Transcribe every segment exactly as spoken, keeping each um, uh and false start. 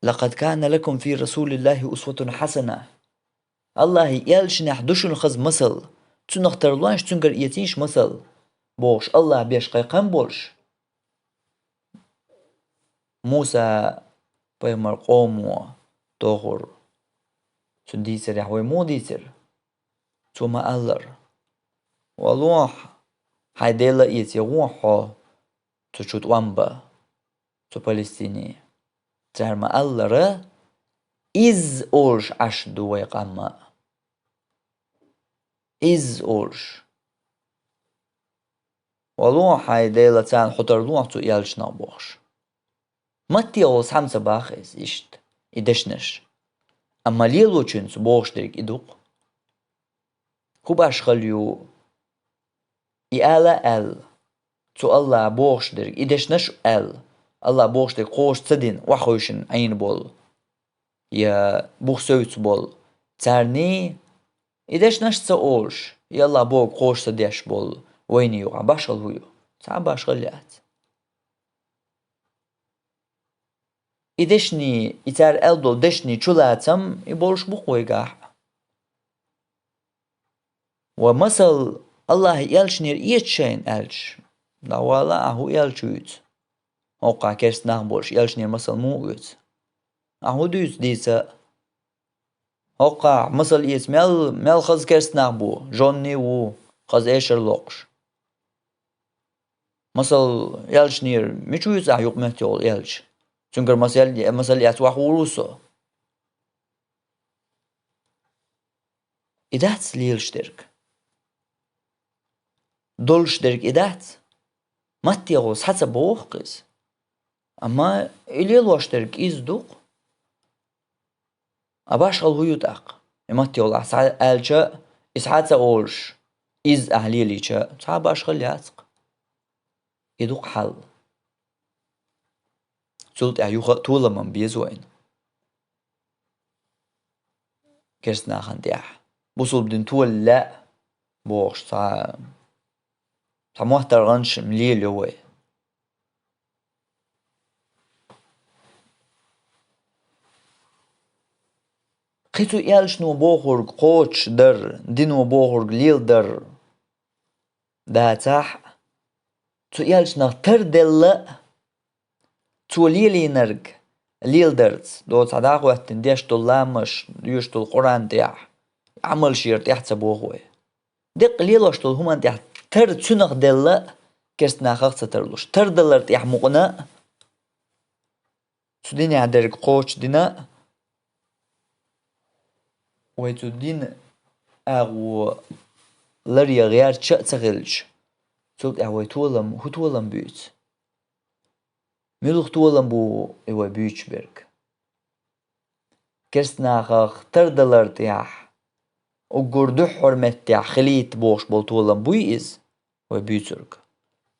«Лакъад кана лакум фи Расулиллахи усватун хьасана». Аллахьи элчанехь ду шуна хаза масал. Цунах тарлонаш, цуьнгара эцийша масал, бохуш, Аллахь беш кхайкхам болуш. Муса пайхамар къомо тохура цуьнан дийцарехь вай муха дийцира? Цо ма-аллара: «Валлахьи, хьайн Делла эца гӀо хьо цу чу тӀом бан, цу Палестине». Цара ма-аллара: «Изза олуш Ӏаш ду вай къам а. Изза олуш. Валлахьи, хьайн Делаца хьо тарло хьо цу элчанах», бохуш. Маттехула схьа ма ца боху иза иштта, и дешнаш. Амма лелочуьнца бохуш дерг и ду-кх. ХӀун башхалла ю и ала а аьлла, цу Аллахьа бохуш дерг, и дешнаш а аьлла, Аллахьа бохуш дерг кхочуш ца дина, охьахевшина Ӏийна болу, я бух севцаш болу царний, и дешнаш а ца олуш, и Аллахьа бохург кхочуш ца деш болу вайний юкъахь башхалла хӀун ю? Цхьа а башхалла яц. И дешнийн, и цара аьлла долу дешнийн чулацам и болуш бу-кх вайгахь а. Ва масал Аллахьи элчанера эца шайна аьлча, дӀавала ахьа, хӀун элча вуьйцу? ХӀокхахь керста нах болуш, элчанера масал муха оьцу? Ахьа хӀун дуьйцу дийца а? ХӀокхахь масал эца мел, мел хаза керста нах бу, жонний а ву, хаза эшар локхуш. Масал, элчанера мича вуьйцу ахьа юкъаметтигӀула элча? Цуьнгара масал, масал эцна охьавуьйр ву со. И дац лелаш дерг. Долуш дерг и дац. МаттехӀо схьа ца боху-кх иза. Амма и лелош дерг иза ду-кх. А башхалла хӀун ю тӀаккха? И маттехӀула ахь схьа аьлча, и схьа а ца олуш, иза ахь лелийча, цхьа а башхалла яц-кх. И ду-кх хьал. Цул тӀаьхьа юха а толаман беза вайна. Керста нахана тӀехь. Бусулба дин тола лаьа бохуш, цхьа, цхьа моттаргӀанаш лелайо вай. Кхин цу элчано бохург кхочушдар, дино бохург леладар дацахь а, цу элчанах тарделла а, цо лелийнарг леладарца, доцу хьан дӀахӀоьттина деш долу ламазаш, доьшуш долу Къуръан тӀехь, Ӏамал шера тӀехь ца боху вай. Деккъа лелош долу хӀуманна тӀехь тар цуьнах делла а, керста нахах ца тарлуш, тардалар тӀехь мукъана а, цу динехь дерг кхочушдина а, вай цу дин агӀо ларъян гӀерташ а ца хилча, цул тӀаьхьа вай толам, хӀун толам буьйцу? Муьлха толам бу и вай буьйцуш берг? Керста нахах тардалар тӀехь, уггар дуьххьара меттехь хилийта бохуш болу толам буй иза, вай буьйцург?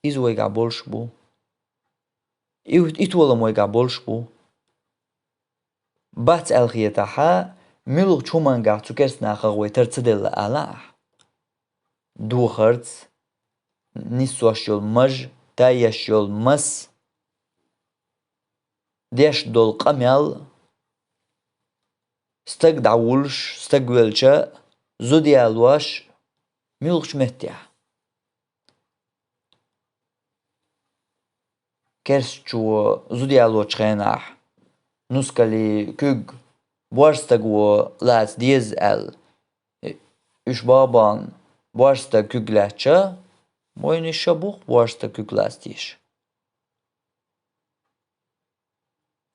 Иза вайгахь болуш бу. И, и толам вайгахь болуш бу. Бац аьлла хетахь, муьлхачу хӀумангахь цу керста нахах вай тар ца делла ала ахь? Дохарца, нисдеш йолу маж, тайеш йолу мас, деш долу къамел, стаг дӀавуллуш, стаг велча, зуда ялош, муьлхачу меттехь. Керстачо зуда ялочу хенахь, нускале куьг борша стага лаца деза аьлла, уьш бахбахана борша стага куьг лаьцча, вайна ша бу-кх борша стага куьг лаца дезаш.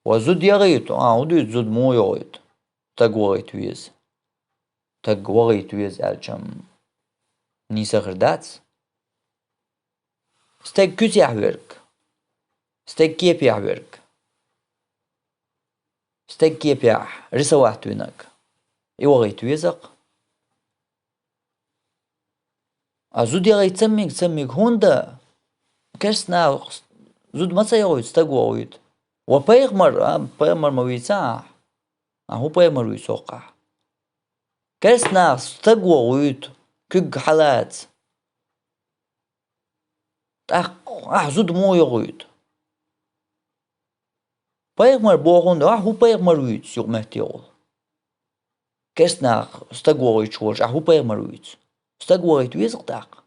Ва зуда яхийта, а, хӀун дуьйцу зуда муха яхуьйту? Стаг вахийта веза. Стаг вахийта веза аьлча-м нийса хир дац. Стаг куьцехь верг. Стаг кепехь верг. Стаг кепехь рисовать винарг. И вахийта веза-кх. А зуда яхийта ца мега, ца мега, хӀунда керста наха зуда ма ца яхуьйту, стаг вахуьйту? Ва пайхамар, а, пайхамар ма вийца ахь? А хӀун пайхамар вуьйцу хӀокхахь? Керста наха стаг вахуьйту, куьг хьалаца. ТӀаккха ахь зуда муха яхуьйту? Пайхамар бохун да, ахьа хӀун пайхамар вуьйцу юкъаметтигӀула? Керстанах стаг вохуьйтуш волуш, ахьа хӀун пайхамар вуьйцу? Стаг вохуьйту веза-кх тӀаккха.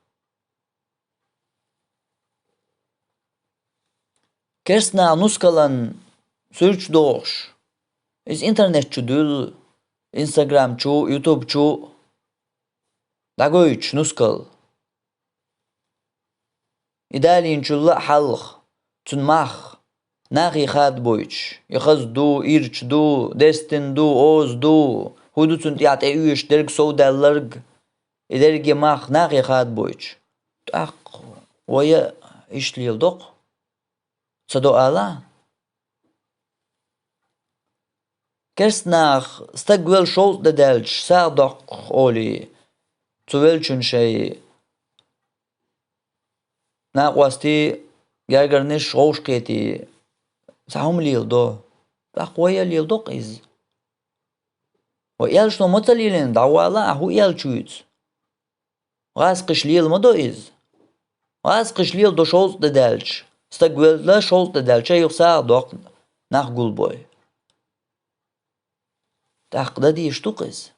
Керстанах нускалан суьрташ дохуш, иза интернет чу дуьллу, Instagram чу, YouTube чу дӀагойтуш нускал. И далийначул а хьалха, цуьнан мах, нахе хадабойтуш, и хаза ду, ирча ду, дестина ду, оза ду, хӀун ду цунна тӀехь тӀеоьшуш дерг, совдаьлларг, и дерриге мах нахе хадабойтуш. ТӀаккха вай а иштта леладо-кх. Ца до ала? Керстанах стаг велла шовзткъа де даьлча сагӀа доккху олий, цу веллачун шайн накъостий, гергарниш вовшахкхетий, цхьа хӀума леладо. ТӀаккха вай а леладо-кх иза. Вай аьллачух ма ца лелийна, дӀавала ахьа хӀун аьлча вуьйцу. ГӀазкхаша лела ма до иза. ГӀазкхаша леладо шовзткъа де даьлча, стаг велла шовзткъа де даьлча, юха сагӀа доккху нах гулбой. ТӀаккха дан дезаш ду-кх иза.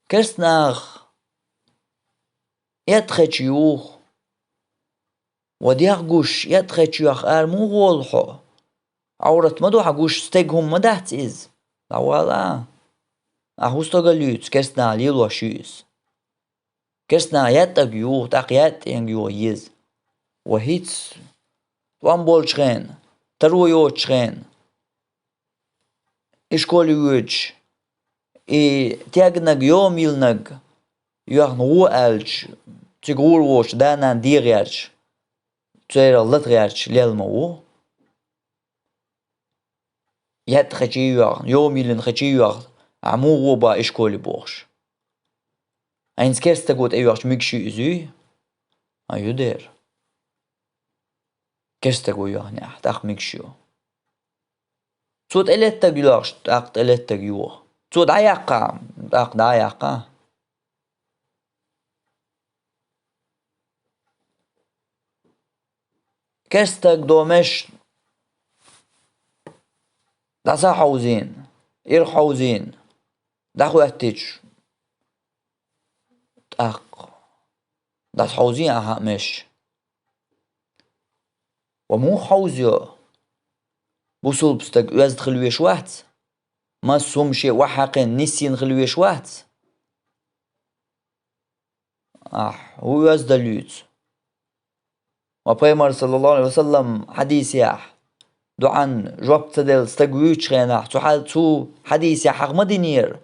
Керстанах эттӀа хечу юху. Ва дегӀ гуш, эттӀа хечу юьхь ара муха волу хьо? Ӏаврат ма ду хьан гуш, стеган хӀума ма дац иза. ДӀавала ахьа. Ахьа хӀун стагал юьйцу, керстанах лелош ю иза. Керстанах яьтӀаг юху, тӀаккха яьтӀенга юха еза. Ва хӀинца, тӀом болчу хенахь, таро йоцучу хенахь, и школе воьдуш, и тегнаг, йома йиллинарг, йоьхна гӀо аьлча, цига гӀур воцуш да-нана дегӀ гӀерташ, церах лата гӀерташ лелла ма ву. ЯтӀа хечий йоьхна, йома йиллина хечий йоьхна, ахьа муха гӀо бан и школе бохуш. ХӀинца керста стага тӀейоьхча мегаш ю иза, юй? А, ю дера. Керста стага йоьхна ахьа, тӀаккха мегаш ю. Цо тӀелеттаг йоьхча, тӀаккха тӀелеттаг йоьху. Цо дӀаяккха, тӀаккха дӀаяккха. Керста стага домеш дӀаса хьовзийна, ирх хьовзийна, дӀахӀоьттича, тӀаккха дӀаса хьовзийна ахьа меш. Ва муха хьовзайо? Бусулба стаг оьзда хила веш вац? Массо хӀума шен охьахьаькхина, ниссийна хила веш вац? Ахь, хӀун оьзда луьйцу? Ва пайхамар, саллаллаху Ӏалайхи ва саллам, хьадисехь, дуӀан жоп ца делла стаг вуьйчу хенахь, цу хьал-, цу хьадисехь хьаха ма динера,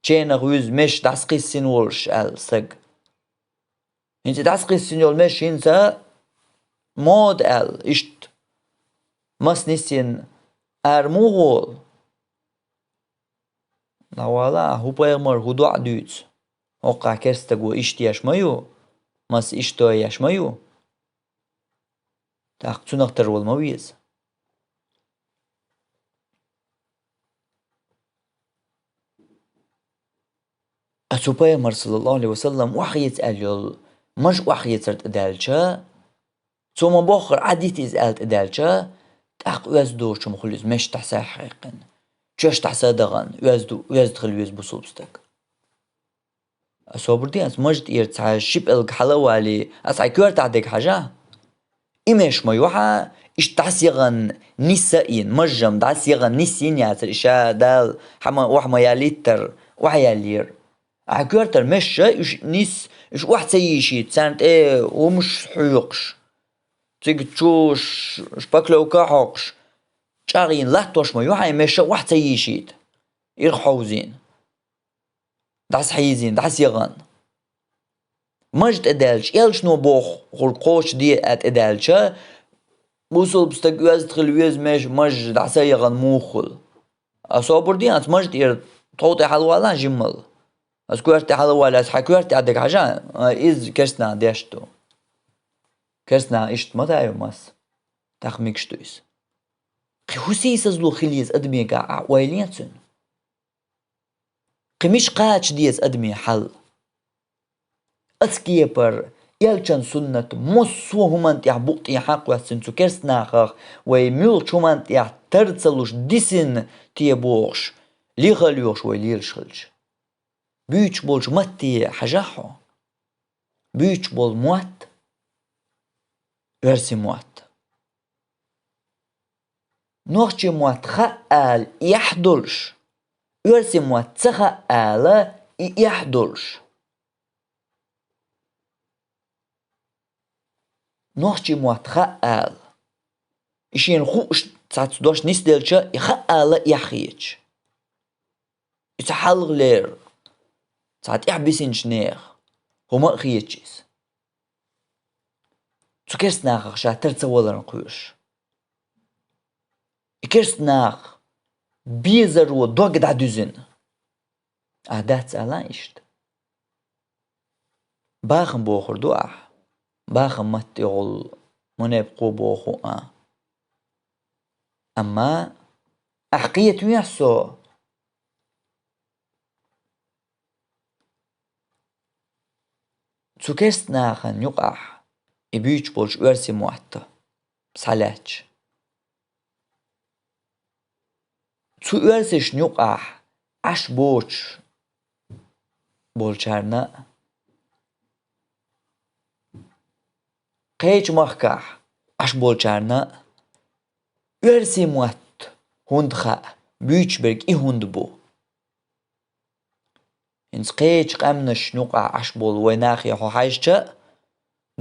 ченах вуьзна меш дӀасакхиссина волуш аьлла стаг. ХӀинца и дӀасакхиссина йолу меш хӀинца мода аьлла, иштта маса ниссийна ара муха волу? ДӀавала ахьа, хӀун пайхамар, хӀун доӀа дуьйцу? ХӀокхахь керста стага иштта еш ма ю, маса иштта еш ма ю. ТӀаккха цунах тарвала ма веза. Ткъа цу пайхамар, саллаллаху Ӏалайхи ва саллам, охьахеца аьлла йолу маж охьахецар тӀедаьлча, цо ма-боххара Ӏадита иза аьлла тӀедаьлча, тӀаккха оьзда доцуш хӀума хуьлу иза, меш дӀасахьаькхина, чоьш дӀаса а дахана, оьзда, оьзда хила веза бусулба стаг. Ас собар де, ас маж тӀера цхьа ши пӀелг хьала а валий, ас хьайн коьртахь дерг хьажа. И меш ма ю хьан, иштта дӀасаяхана нис а йина, мажа-м дӀасаяхана нис йина яцара, и ша Дала хьан ма, охьа ма ялийтара, охьаяьллера. Ахьа коьртара мешша уьш нис, уьш охьа ца йийшийта, царна тӀе хӀумаш хьоькхуш, цига чу ш-, шпаклевка а хьокхуш, чӀагӀйина латтош ма ю хьайн мешша охьа ца йийшийта, ирх хьовзийна. ДӀасахьийзийна, дӀасаяхана. Маж тӀедаьлча, элчано бохург кхочушде аьлла тӀедаьлча, бусулба стаг оьзда хила веза меш-, маж дӀаса а яхана муха хуьлу? Ас собар де, ас маж тӀера тхов тӀе хьала валахь жиммал. Ас коьрта тӀе хьала а валий, ас хьайн коьрта тӀехь дерг хьажа, а, иза керстанах деш ду. Керстанах иштта ма даьлла маса. ТӀаккха мегаш ду иза. Кхин хӀун сийсазло хила еза адамегахь, ахь ойла е цуьнан. Кхин мича кхача деза адаме хьал? Ацкепара, Элчан суннат массо а хӀуманна тӀехь букъ тӀехьа кхоьссина цу керста нахах, вай муьлхачу хӀуманна тӀехь тар ца луш дисина те бохуш, лехал йохуш вай лелаш хилча. Буьйцуш болчу матте хьажахь хьо. Буьйцуш болу мотт, оьрсийн мотт. Нохчийн мотт хаьа ала эхь долуш, оьрсийн мотт ца хаьа ала и эхь долуш. Нохчийн мотт хаьа ала. И шена хууш цхьацца дош нисделча, и хаьа ала эхь хеташ. И ца хьалхалера, цхьа тӀехь бисинчу нехан хӀума а хеташ иза. Цу керста нахах ша тар ца валарна кхоьруш. И керста нах безаро дог дӀадуьзина. А дац ала иштта. Бахам бохур ду ахь. Бахам матте гӀуллу, мунепкъо боху а. Амма ахь кхетавехь со, цу керста нахана юкъахь и буьйцуш болчу оьрсийн мотта схьалаьтташ. Цу оьрсашна юкъахь Ӏаш боцуш болчарна а, кхечу махкахь Ӏаш болчарна а, оьрсийн мотт хӀунда хаьа, буьйцуш берг и хӀунда бу. ХӀинца кхечу къаьмнашна юкъахь Ӏаш болу вай нахе хьо хьаьжча а,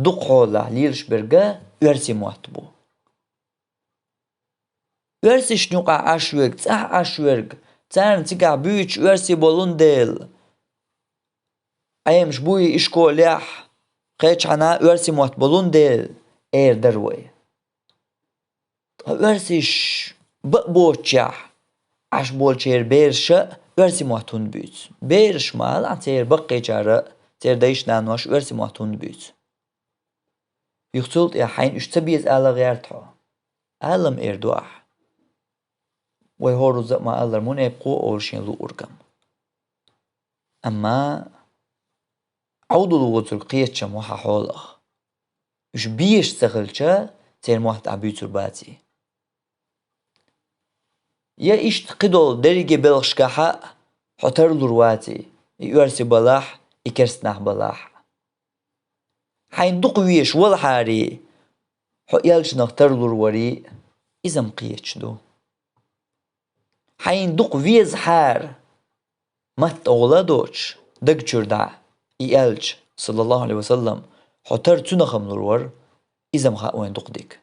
дукхахьолахь лелаш берг а оьрсийн мотт бу. Оьрсашна юкъахь Ӏаш верг, цӀахь Ӏаш верг, царна цигахь буьйцуш оьрсий болун дела, Ӏемаш буй ишколехь, кхечхьана оьрсийн мотт болун дела, эр дара вай. Ткъа оьрсаш бан а боцучехь Ӏаш болчеран бераша оьрсийн мотт хӀунда буьйцу? Бераш ма ала, церан баккхийчара, церан дайша-наноша оьрсийн мотт хӀунда буьйцу? Юха цул тӀаьхьа хьайна уьш ца беза ала гӀерта хьо. Алам эр ду ахь. Вай хӀоразза а ма-аллара, мунепкъо олу шен луургам. Амма Ӏовдал воцург кхеташ-м ву хьан хьолах. Уьш безаш ца хилча, церан мотт ахь буьйцур баций? Я иштта кхидолу дерриге белхашкахь а хьо тарлур ваций, и оьрси балахь, и керста нах балахь а? Хьайна дукха везаш валахьарий, хьо элчанах тарлур варий, иза-м кхеташ ду. Хьайна дукха везахьара, матта гӀула а доцуш, даг чуьра дӀа, и элча, саллаллаху Ӏалайхи ва саллам, хьо тар цуьнах-м лур вара, иза-м хаьа вайна дукха дика.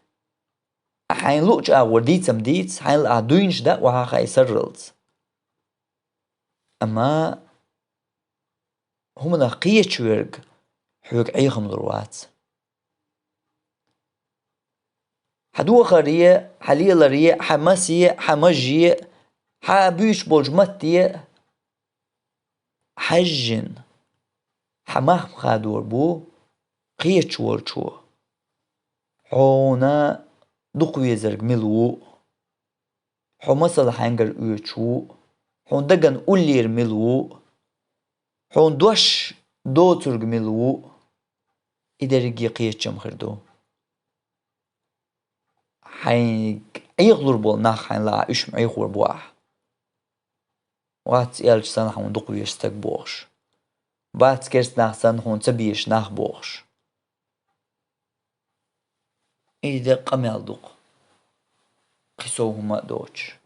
Ахь хьайна луъучу агӀор дийца-м дийца, хьайна лаахь дуйнаш дан а вахьа хаьа сарралц. Амма хӀуманах кхеташ верг хьоьга Ӏехам лур вац. Хьан дохаре, хьан леларе, хьан масе, хьан маже, хьан буьйцуш болчу матте хьаьжжина, хьан мах-м хадор бу кхеташ волчо. Хьуна дукха везарг мила ву? Хьо масал хьаьнгара оьцуш ву? Хьуна дагна уллера мила ву? Хьуна дош доцург мила ву? И дерриге кхеташ-м хир ду. Хьайга Ӏехалур болу нах хьайна лаахь, уьш-м Ӏехор бу ахь. Вац элча санна хьуна дукха везаш стаг бохуш. Бац керста нах санна хьуна ца безаш нах бохуш. И де къамел ду-кх, кхин сов хӀума а доцуш.